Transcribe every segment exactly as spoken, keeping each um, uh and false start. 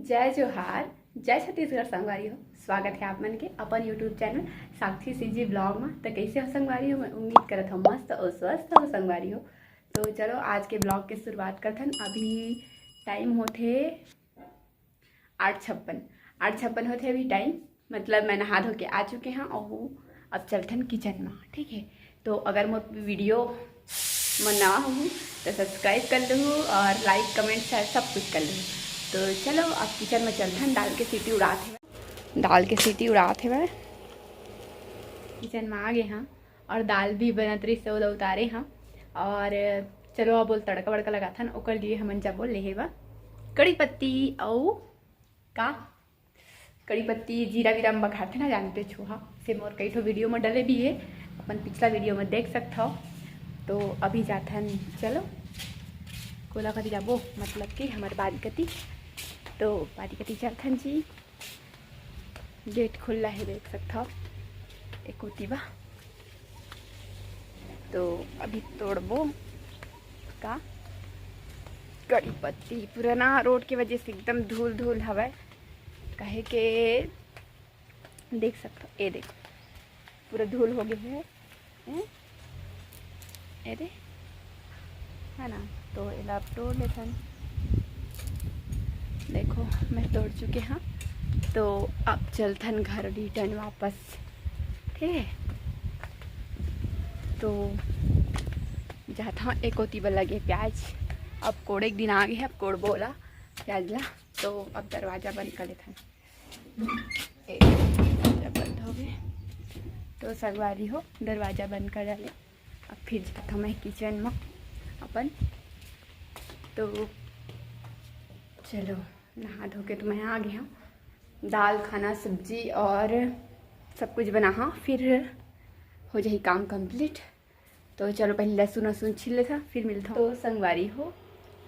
जय जोहार, जय छत्तीसगढ़ संगवारी हो। स्वागत है आप मन के अपन YouTube चैनल साक्षी सीजी ब्लॉग में। तो कैसे हो संगवारी हो? मैं उम्मीद करत हूँ मस्त और स्वस्थ हो संगवारी हो। तो चलो आज के ब्लॉग के शुरुआत करथन। अभी टाइम होथे आठ छप्पन, आठ छप्पन होथे अभी टाइम। मतलब मैं नहा धो के आ चुके हैं और अब चलथन किचन में, ठीक है। तो अगर मोर वीडियो में नवा हो तो सब्सक्राइब कर लूँ और लाइक कमेंट शेयर सब कुछ कर लूँ। तो चलो अब किचन में चलथन। दाल के सीटी उड़ात हे, दाल के सीटी उड़ात हे। किचन में आ गए हाँ और दाल भी बनत रही से ओला उतारे हाँ। और चलो अब बोल तड़का वड़का लगाथन, ओकर लिए हमन जाबो लेहे बा कड़ी पत्ती अउ का कड़ी पत्ती जीरा वीरा में बघारथे ना, जानते छुहा से मोर कई ठो वीडियो में डले भी है, अपन पिछला वीडियो में देख सकत हो। तो अभी जाथन, चलो कोला कती जाबो, मतलब कि हमारे बारी कती। तो बारी कती चलथन जी, गेट खुल्ला है, देख सकत हो एक कोती बा। तो अभी तोड़बो का कड़ी पत्ती। पुराना रोड के वजह से एकदम धूल धूल हवय, काहे के देख सकत हो, ये देखो पूरा धूल हो गए है। हैं? अरे है ना, तो एला अब तोड़ लेथन। देखो मैं तोड़ चुके हाँ, तो अब चलथन घर रिटर्न वापस, ठीक है। तो जात हाँ एक कोती बर लगे प्याज, अब कोड़े के दिन आ गए है, अब कोड़बो ओला प्याज ला। तो अब दरवाजा बंद कर लेथन। ए, दरवाजा बंद हो गए। तो संगवारी हो, दरवाजा बंद कर डाले। अब फिर जाता मैं किचन में अपन। तो चलो नहा धो के तो मैं आ गया हूँ। दाल खाना सब्जी और सब कुछ बना हाँ, फिर हो जाही काम कंप्लीट। तो चलो पहले लहसुन वहसुन छील लेथा, फिर मिलता। तो संगवारी हो,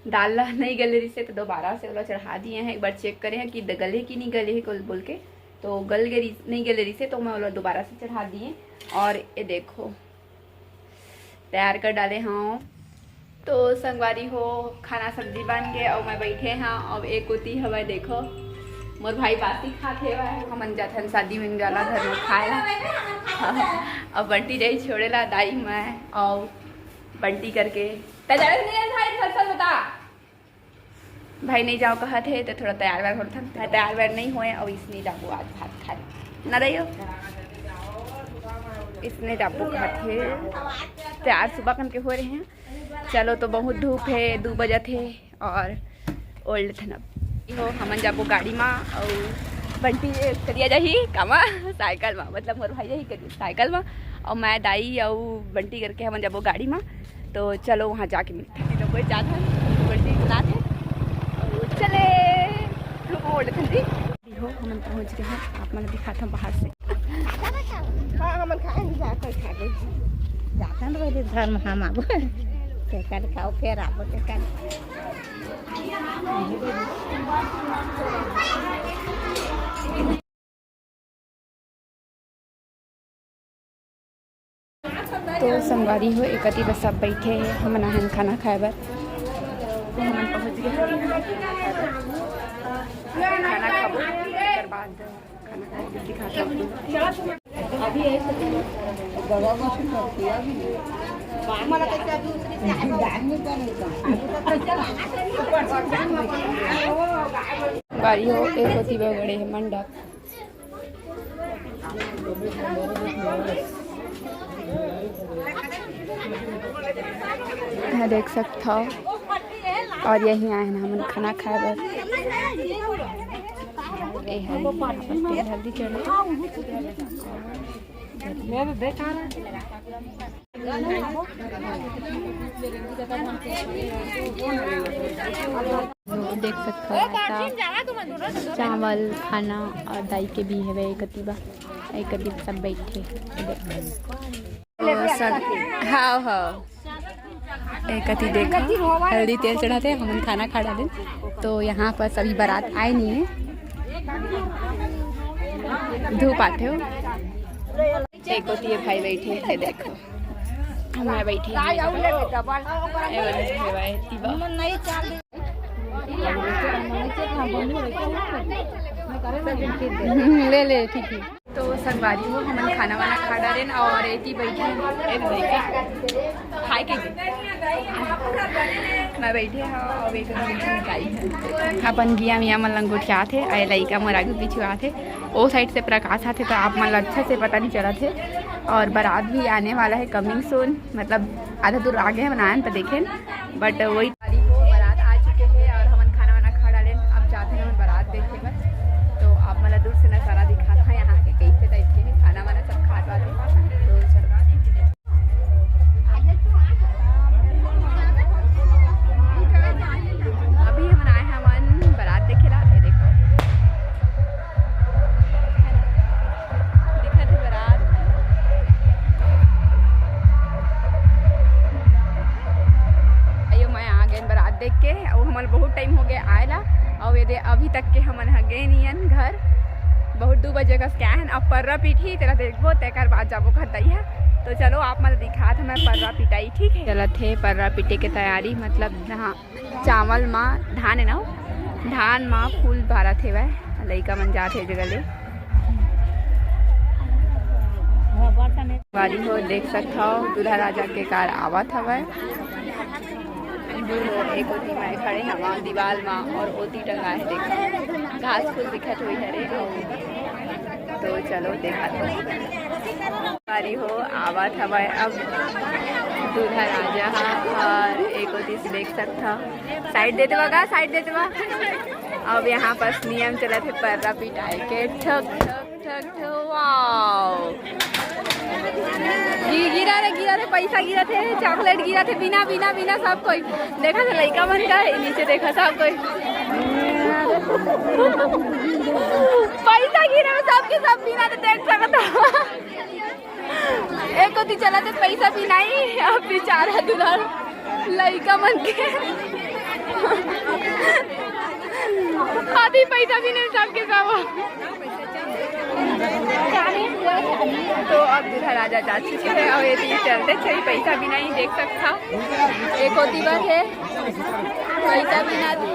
दाल ला नहीं गले रिसे तो दोबारा से ओला चढ़ा दिए हैं। एक बार चेक करे हैं कि द- गले कि नहीं गले है बोल के। तो गल गए रिस- नहीं गले रिसे तो मैं ओला दोबारा से चढ़ा दिए। और ये देखो तैयार कर डाले हाँ। तो संगवारी हो, खाना सब्जी बन गए और मैं बैठे हाँ। अब एक कोती हवय देखो मोर भाई बासी खात हे, हमन जाथन शादी में जाला घर में खाए ला। अब बंटी जाई छोड़े ला दाई मैं और बंटी करके। तै जाबे नहीं भाई, सच सच बता। भाई नहीं जाओ कहत हे तो थोड़ा तैयार वैयार होथन। मैं तैयार वैयार नहीं होए और इसने जाबो आज भात खाए ना रहियो। इसने जाबो कहत हे, तैयार सुबह कन के हो रहे हैं। चलो तो बहुत धूप है, दू बजत है और ओल्ड थन अब। हो हमन जाबो गाड़ी मा और बंटी करिया जाही कामा साइकिल मा, मतलब मोर भाई जाही करिया साइकिल मा और मैं दाई और बंटी करके हमन जाबो गाड़ी मा। तो चलो वहाँ जाके मिलते हैं। तो कोई जात है, बंटी चलात है और चले। ओल्ड थन जी हो, हमन पहुँच गए हैं, आप मन दिखात हूँ बाहर से। हाँ, हमन खाए नहीं जाते, खा ले। जातन रहे घर में हम आबो। तेकर खाओ, फिर आबो, तेकर। तो संगवारी हो, एकती बस सब बैठे हैं, हमन आहन खाना खाए बर। तो हमन पहुँच गए हैं खाना खाबो, तेकर बाद खाना खाए बर दिखाता हूँ। गाड़ी हो, एक होती बगड़े है मंडप। यहाँ देख सकत हव, और यही आए हैं हमन खाना खाए बर। ए है हल्दी चढ़े। देख सकत हव, चावल खाना और दाई के भी हवे, एक कती बा, एक कती सब बैठे। तो सब, हाँ, हाँ। एक कती देखो, हल्दी तेल चढ़ाते, हमन खाना खा डालेन। तो यहाँ पर सभी बारात आए नहीं है, धूप आते हो। एक होती है भाई बैठे हैं, देखो। मैं बैठी हूँ। ए वाले भाई भाई, तिबा। हम्म, ले ले, ठीक है। तो संगवारी हो, हमन खाना वाना खा डारेन और एती बैठे, एक बैठे खाए के, मैं बैठे हव और एक निकाई है। अपन गिया मिया मन लंगोटियात हे, अरे लइका मोर आगू पीछू आत हे, ओ साइड से प्रकाश आथे तो आप मन ला अच्छा से पता नहीं चलत हे। और बारात भी आने वाला है, coming soon, मतलब आधा दूर आगे हमन आयन तो देखेन, but वही। बारात आ चुके हैं और हमन खाना वाना खा डालेन, अब जाते हैं हमन बारात देखे बर। तो आप मन ला दूर से नजारा दिखात हंव यहाँ के, कैसे टाइप के है खाना वाना सब खात वाले। तो चलो। अभी हमन आए हवन बारात देखे ला, ये देखो। दिखत हे बारात। अयो, मैं आ गेन बारात देख के, अउ हमन बहुत टाइम हो गए आए ला, अउ ये दे अभी तक के हमन ह गे नियन घर। बहुत दू बजे कस के आए हन, अब पर्रा पीटही, तेला देखबो, तेकर बाद जाबो घर दई ह। तो चलो, आप मन दिखात हंव मैं पर्रा पिटाई, ठीक है? चलत हे पर्रा पीटे के तैयारी, मतलब जहाँ चावल मा धान है ना, धान मा फूल भरत हेवय, लइका मन जात हे जगह ले। बारी हो देख सकत हव, दूल्हा राजा के कार आवत हवय। दूर हो एक ओती मैं खड़े हवा दीवाल मा और ओती टंगा है, देखो घास फूस दिखत होई हरे। तो चलो देखत हव। बारी हो आवत हवय अब दूल्हा राजा हा, और एक ओती से देख सकत हव, साइड दे देवा गा, साइड दे देवा। अब यहाँ पास नियम चलत हे पर्रा पिटाई के, ठक ठक ठक ठक। वाओ, गिरा रे, गिरा रे, पैसा गिरत हे, चॉकलेट गिरत हे, बिना बिना बिना सब कोई देखा था, लइका मन का है नीचे, देखा सब कोई पैसा गिरे में सबके सब बिना तो देख सकता। एक कोती चला थे पैसा भी नहीं, अब बेचारा दुल्हन लइका मन के आधी पैसा भी नहीं, सबके सब। तो अब दूल्हा राजा जा चुके हैं और ये तीन चलते छह पैसा भी नहीं देख सकता। एक होती बात है, पैसा भी ना दी।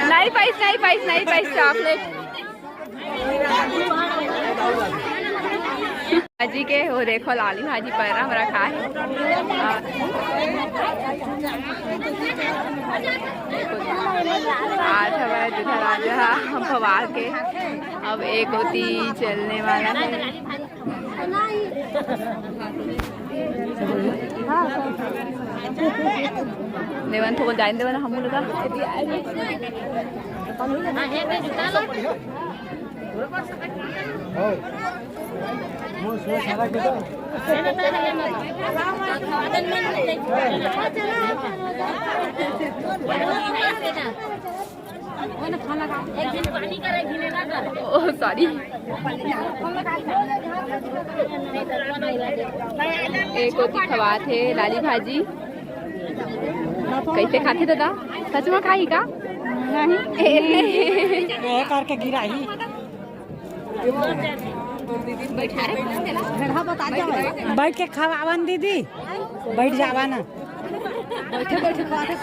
नहीं पाइस, नहीं पाइस, नहीं पाइस चॉकलेट। भाजी के वो देखो, लाली भाजी पैरा में रखा है। आज हमारे दूल्हा राजा हम भवा के अब एक होती चलने वाला है। देवन थोड़ा जाइन देवन हम लोग का। Oh sorry. एक होती खवात है लाली भाजी। कैसे खाथे दादा? सच में खाही का? नहीं। ए, ए करके गिराही। बैठ के खवावन दीदी, बैठ जावा ना। बैठे बैठे खवाथे।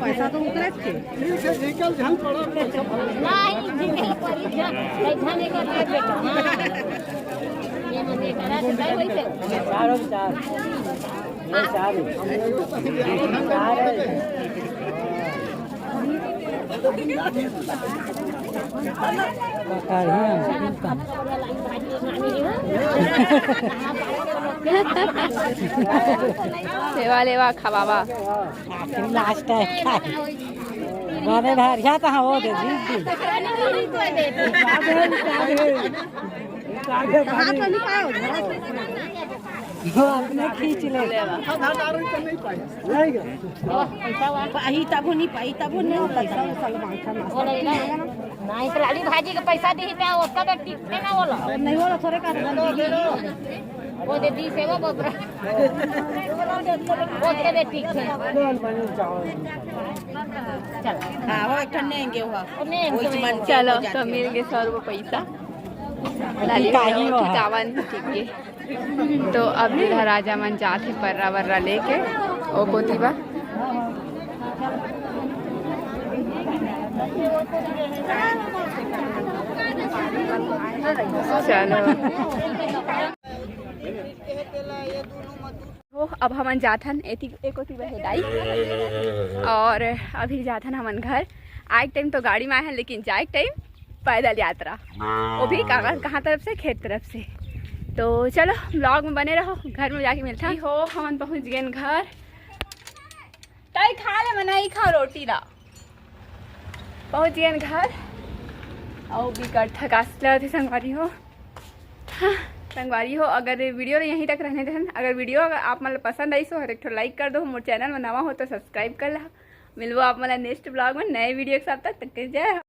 पैसा तो उतरत के। सेवा लेवा खवावा। आखिरी लास्ट है। बाबे भरिया तो हाँ, वो दे दी। हाथ नहीं पाओ। वो अपने खींच ले। पाही तबो नहीं पाई, तबो नहीं पैसा वैसा मांगता ना। नहीं तो लाली भाजी के पैसा दी तो ओतका तो टिकते ना बोलो। नहीं बोलो, थोड़े का। वो दे दी सेवा बबरा। वो तेरे ठीक है। चल। हाँ, वो एक ठन नेंगे हुआ। वो नेंगे। वो मन चलो, हो जाते तो हैं। मिल गए सौ रुपये पैसा। लाली कावन ठीक है। तो अब दूल्हा राजा मन जात हे पर्रा वर्रा लेके ओ कोती बा। चलो। हो, अब हमन जाथन एती, ए कोती बहे दाई। और अभी जाथन हमन घर। आए टाइम तो गाड़ी में आए हैं, लेकिन जाए टाइम पैदल यात्रा, वो भी कहाँ, कहाँ तरफ से? खेत तरफ से। तो चलो, ब्लॉग में बने रहो, घर में जाके मिलता हो। हमन पहुँच गए घर। ताई खा ले, मना ही खा रोटी ला। पहुँच गए घर। आओ, बिकट थकास लगत हे संगवारी हो। हाँ, संगवारी हो, अगर वीडियो ला यहीं तक रहने देहन, अगर वीडियो अगर आप मन ला पसंद आई सो हर एक ठो लाइक कर दो, मोर चैनल में नवा हो तो सब्सक्राइब कर ला। मिलबो आप मन ला नेक्स्ट ब्लॉग में नए वीडियो के साथ। तब तक के जय।